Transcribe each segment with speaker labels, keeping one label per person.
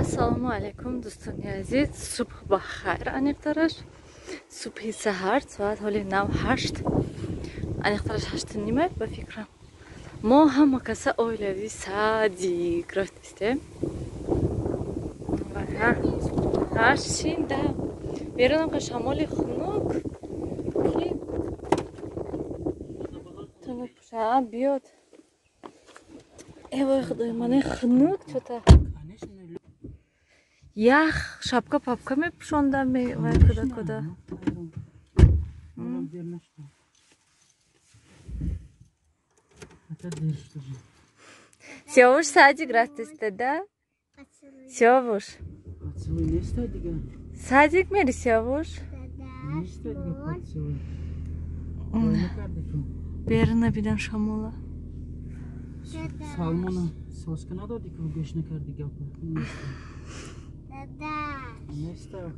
Speaker 1: Ассалому алайкум, дӯстони азиз. Субҳ ба хайр, аниқтараш субҳи саҳар, соат ҳоли нав 8, аниқтараш 8:30 ба фикрам. Мо ҳама каса оилави садик рафтистем. Шинда берунам ка шамоли хунук ки тунук биёд. Эвой, худои ман, хунук чота. Ях, шапка папка мепӯшондам вай куда-куда. Сиёвуш садик рафтеста, да? Сиёвуш. Садик мери, Сиёвуш? Берна бидам шамола.
Speaker 2: Салмона соска надоди ку гӯш накарди гапа.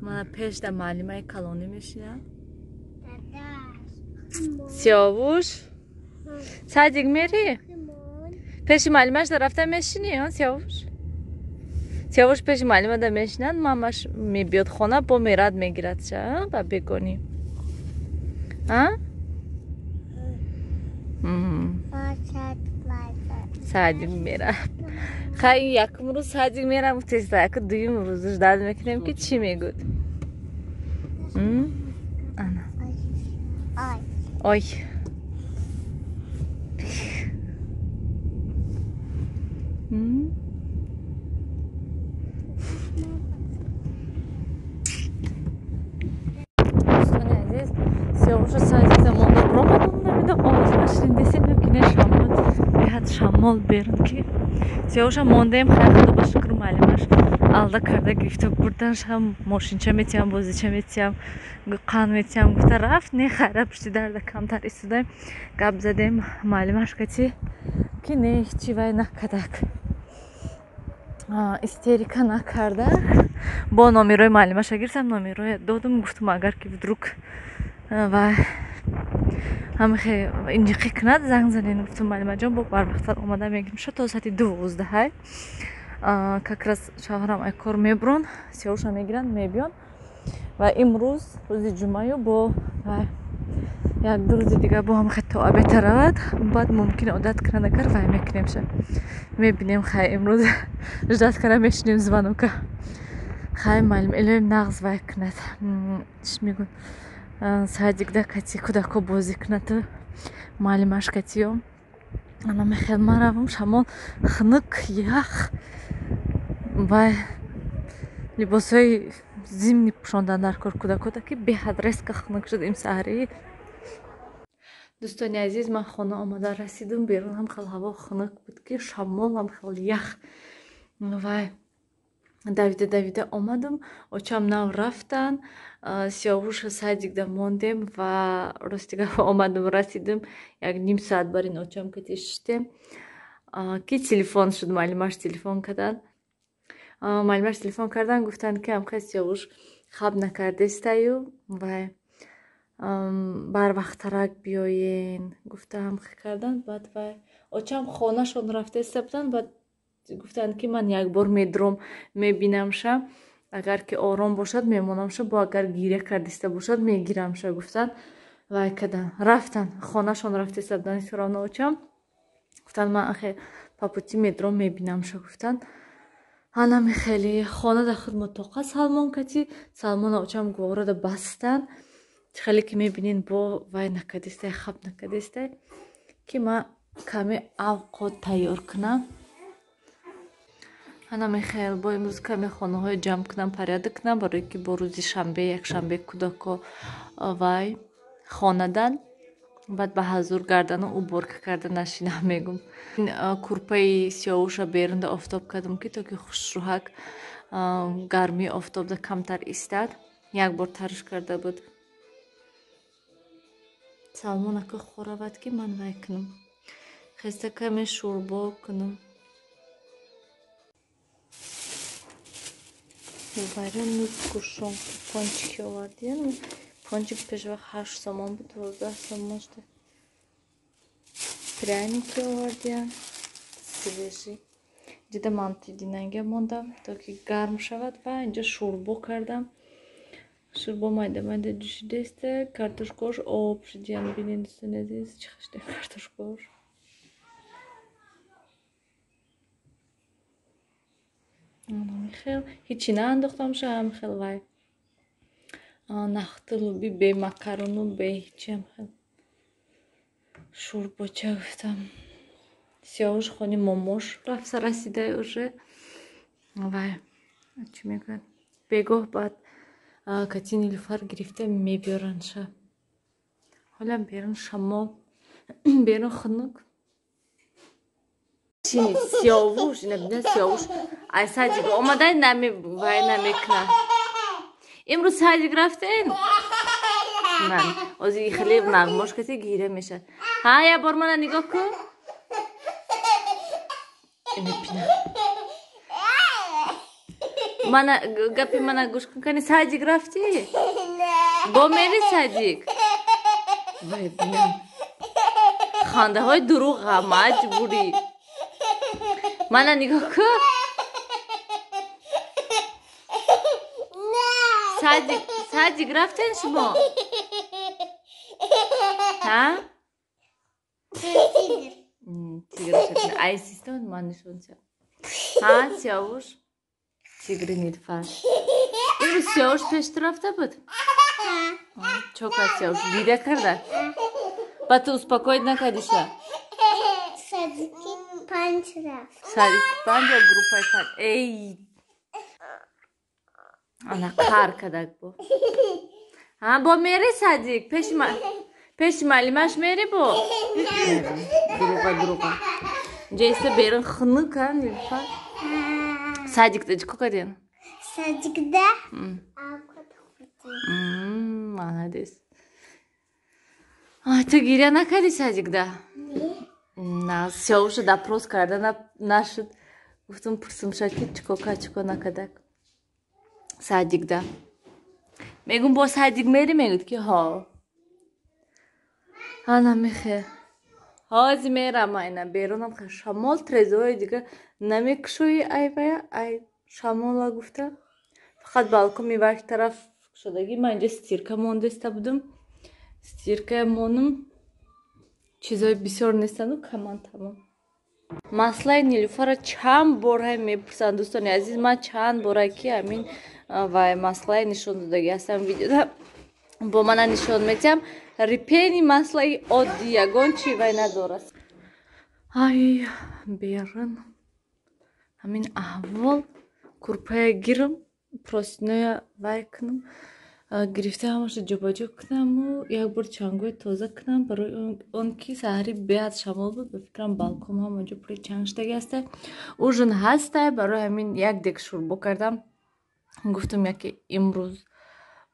Speaker 1: Мана пеш да муаллимаи калонӣ мешинам. Сиёвуш, садик мери? Пеши муаллимаш да рафта мешинӣ, он Сиёвуш? Сиёвуш пеши муаллима да мешинад, мамаш мебиёд хона, бо мерад мегирад ша, ба бегонӣ. А? Садик мера. Хай, якум рӯз садик мерам, теста, яку дуюм рӯз ждать мекунем ки чӣ мегӯд. Ана. Ой. Дӯстони азиз, Сиёвуша садик замонда ромадам, намедонам овозаш шунидесем ё ки не, шамол беҳад шамол берун ки Сиёвуша мондем. Хайр, худо ба шукр, муаллимаш алда карда гирифта бурданшам, мошинча метиҳам, бозича метиҳам, қанд метиҳам гуфта рафт. Не, хайра, пушти дарда камтар истодаем, гап задем муаллимаш кати ки не, ҳечи вай накардак, истерика накарда. Бо номерои муаллимаша гирифтам, номероя додум, гуфтум, агар ки вдруг ва ҳамихе инҷиқӣ кунад, занг занен. Гуфтум, муаллимаҷон, бо барвақттар омада мегирим ша, то соати 12 как раз шавҳарам ай кор мебурон, Сиёвуша мегиранд, мебиён. Ва имрӯз рӯзи ҷумъаю бо як ду рӯзи дигар бо ҳамихе то обеда равад, баъд мумкин одат кунад, агар вай мекунем ша, мебинем. Хай, имрӯз ждать кара мешинем звонока. Хай, муаллим илоим нағз вай кунад, чӣ мегӯн, садикда кати кӯдако бозӣ кунад, муаллимаш катиё. Ана мехел маравам, шамол хунук, ях, вай либосҳои зимний пӯшондан дар кор кӯдакода ки беҳад резко хунук шуд имсаҳарӣ. Дӯстони азиз, ман хона омада расидум, берун ҳам хел ҳаво хунук буд ки шамол ҳам хел ях, вай давида давида омадам. Очам нав рафтан, Сиёвуша садикда мондем ва рости гап омадам, расидим, як ним соат бар ин очам кати шиштем ки телефон шуд, муаллимаш телефон кардан. Муаллимаш телефон кардан, гуфтанд ки ҳамхел Сиёвуш хаб накардестаю, вай барвақттарак биёен гуфта ҳамхел кардан. Баъд вай очам хонашон рафтеста буданд, баъд гуфтанд ки ман як бор медуром, мебинамша, агар ки ором бошад мемонамша, бо агар гиря кардиста бошад мегирамша гуфтанд. Вай кадан рафтан, хонашон рафтеста буданд всё очам гуфтанд, ман ахе по пути медуром, мебинамша гуфтанд. Анами хеле хона да худ мутоқа Салмон кати, Салмона очам гуворада бастан, хеле ки мебинен бо вай накардистай, хаб накардистай ки ман каме авқот тайёр кунам. Ана мехел бо имрӯз каме хонаҳои ҷамъ кунам, порядок кунам, барое ки бо рӯзи шанбе, якшанбе кӯдако вай хонадан, баъд ба ҳазур гардану уборка карда нашинам мегум. Курпаи Сиёвуша берунда офтоб кардам ки то ки хушрӯҳак гармии офтобда камтар истад. Як бор тарш карда буд. Салмон ака хоравад ки ман вай кунам, хеста каме шӯрбо кунам. Варёную сгущёнку, пончики овардем. Пончик пешвақт 8 сомон буд, 12 сомон шуда. Пряники овардем, свежий. Ҷида манти динанга мондам, то ки гарм шавад ва инҷо шӯрбо кардам. Шӯрбо майда майда ҷӯшидаиста, картошкаош об шудиян. Бинед, дӯстони азиз, чӣ хашта картошкаош. Хел ҳичи наандохтам ша, ҳам хел вай нахту луби бе макарону бе ҳичиам хел шӯрбоча гуфтам. Сиёвуш хони момош рафта расида уже. Вай чӣ мегӯяд, бегоҳ баъд кати Нилуфар гирифта мебиёранд ша. Ҳолам берун шамол, берун хунук. Чи Сиёвуш, ина бина Сиёвуш ай садик омадай нами вай намекунад. Имрӯз садик рафтен? На, ози хеле нағмош каси гиря мешавад. Ҳа, як бор мана нигоҳ кун. Ина бина. Мана гапи мана гӯш кун, кани садик рафтӣ? Бо мери садик? Вай бина. Хандаҳои дурӯға, маҷбурӣ. Мана нигоҳ кун. Садик, садик рафтен шумо? Ҳа? Тигр шакли. Ай систон ман нишон диҳам. Ҳа, Сиёвуш? Тигри Нилуфар. Имрӯз Сиёвуш пеш ту рафта буд? Чо кард Сиёвуш? Гиря карда? Ба ту успокоить накардиша?
Speaker 3: Садики панҷ рафт.
Speaker 1: Садики панҷ ё группаи панҷ? Эй! Ана қар кардак бо. Ҳа, бо мери садик? Пеши муаллимаш мери бо? Дурӯға, дурӯға. Инҷа иста берун хунук, а, Нилуфар? Садикда чӣ кор кардем?
Speaker 3: Садикда овқат хӯрдем.
Speaker 1: Молодец. Ту гиря накардӣ садикда? На, Сиёвуша допрос карда нашуд. Гуфтум пурсумша ки чӣ кор кард, чӣ кор накардак. Садикда. Мегум бо садик мери, мегӯд ки ҳо. Ана мехе. Ҳози мерам айна берунам шамол трезои дига намекушои ай вая ай шамола гуфта. Фақат балкони вай тараф шудагӣ ман инҷа стирка мондаиста будум. Стирка монум. Чизои бисёр нестану каман тамом. Маслаи Нилуфарро чанд бора мепурсанд дӯстони азиз. Ман чанд бора ки ҳамин вай маслаи нишон додагӣ ҳастам видеода бо мана нишон медиҳам. Рипени маслаи оддӣ ягон чи вай надорад. Ай берун ҳамин аҳвол курпая гирам, простиноя вай кунам, гирифта ҳамаша ҷобаҷо кунаму як бор чангои тоза кунам, барои он ки саҳари беҳад шамол буд. Ба фикрам балкон ҳама ҷо пури чанг шудаги ҳастай. Ужин ҳастай, барои ҳамин як дек шӯрбо кардам. Гуфтум яке имрӯз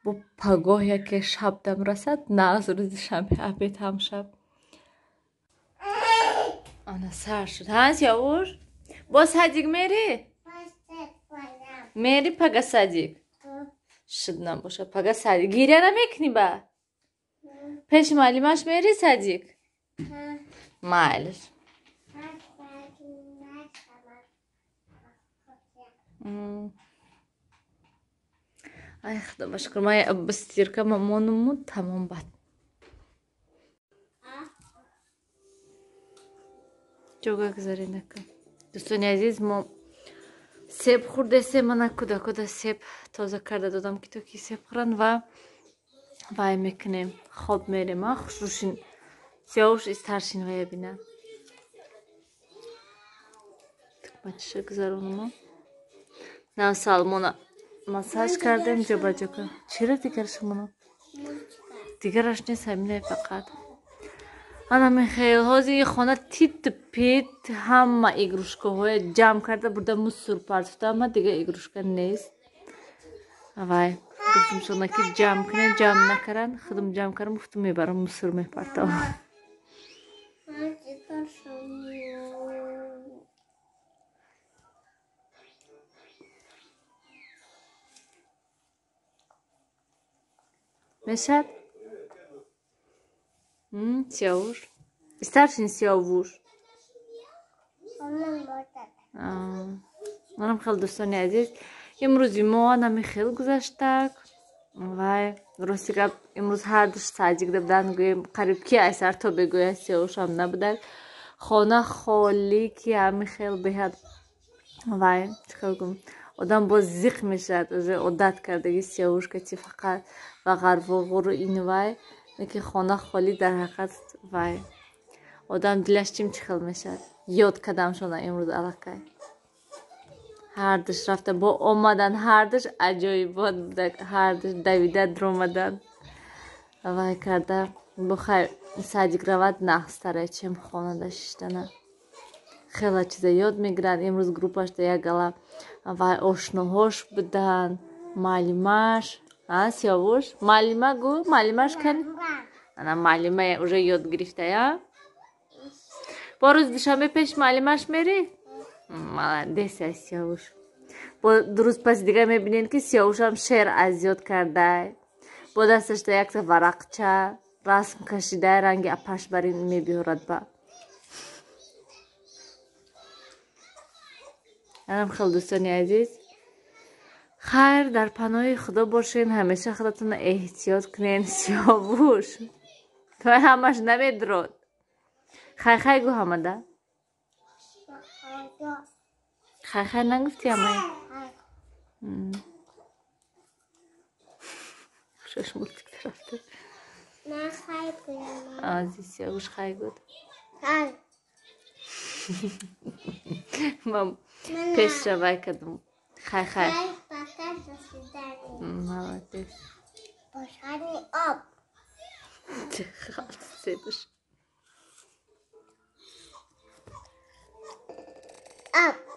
Speaker 1: бо пагоҳ яке шаб дам расад, на аз рӯзи шанбе обед ҳам шаб. Ана сар шуд. Ҳа, Сиёвуш? Бо садик мери? Мери пага садик? Шуд набошад, пага садик. Гиря намекунӣ ба? Пеши муаллимаш мери садик? Майлиш. Ай худо ба шукр, ман стирка монуму тамом бад. Ҷога гузаренака. Дӯстони азиз, мо себ хӯрдесем, мана кӯдакода себ тоза карда додам ки то ки себ хӯранд ва вай мекунем, хоб мерем. А хушрӯшин Сиёвуш истаршин вая бина. Тукмачиша гузаронумо. На Салмона массаж кардем, ҷобаҷо кардем. Чиро дигараш моно? Дигараш нест, ҳаминай фақат. Ана Михаил, ҳозир хона тит пит ҳама игрушкаҳоя ҷамъ карда бурда мусор партофта, ама дига игрушка нест. Вай гуфтум шона ки ҷамъ кунед, ҷамъ накаранд, худам ҷамъ кардам, гуфтум мебарам мусор мепартовам. Мешад? Сиёвуш? Старшин Сиёвуш. Манам хеле дӯстони азиз, имрӯзи мо нами хел гузаштак. Вай, рости гап, имрӯз ҳардуш садик буданд, гӯем қариб ки айсар то бегӯя Сиёвушам набудак. Хона холӣ ки ҳами хел беҳад вай, чӣ хел гум, одам боз зиқ мешавад, уже одат кардаги Сиёвуш кати фақат ва ғарвуғуру ин вай, ки хона холӣ дар ҳақиқат вай одам дилаш чим чӣ хел мешавад. Ёд кардамшона имрӯз аллакай. Ҳардуш рафта бо омадан, ҳардуш аҷоибот будак, ҳардуш давида дуромадан. Вай карда бо хайр садик равад нағзтара, чем хонада шиштана. Хела чиза ёд мегиранд. Имрӯз группашда як гала вай ошноҳош буданд, маълимаш, а Сиёвуш, маълима гу, маълимаш кани? Ана маълима уже ёд гирифтая. Бо рӯзи душанбе пеш маълимаш мери? Молодец, Сиёвуш. Бо ду рӯз паси дига мебинед, ки Сиёвушам шеър аз ёд кардай. Бо дасташда якта варақча расм кашидай, ранги апаш барин мебиёрад ба. Анам хел дӯстони азиз, хайр, дар паноҳи Худо бошен, ҳамеша худатонро эҳтиёт кунен. Сиёвуш, той ҳамаш намедурод. Хай хай гу ҳамада. Хай хай нагуфти ҳамая? Хушаш мултик рафта.
Speaker 3: Ман хай гӯям.
Speaker 1: Ази Сиёвуш хай гуд.
Speaker 3: Хай.
Speaker 1: Ман пешша вай кардам. Хай хай.
Speaker 3: Хай, пока, до свидания.
Speaker 1: Молодец.
Speaker 3: Пошани об.
Speaker 1: Себуш.
Speaker 3: Об.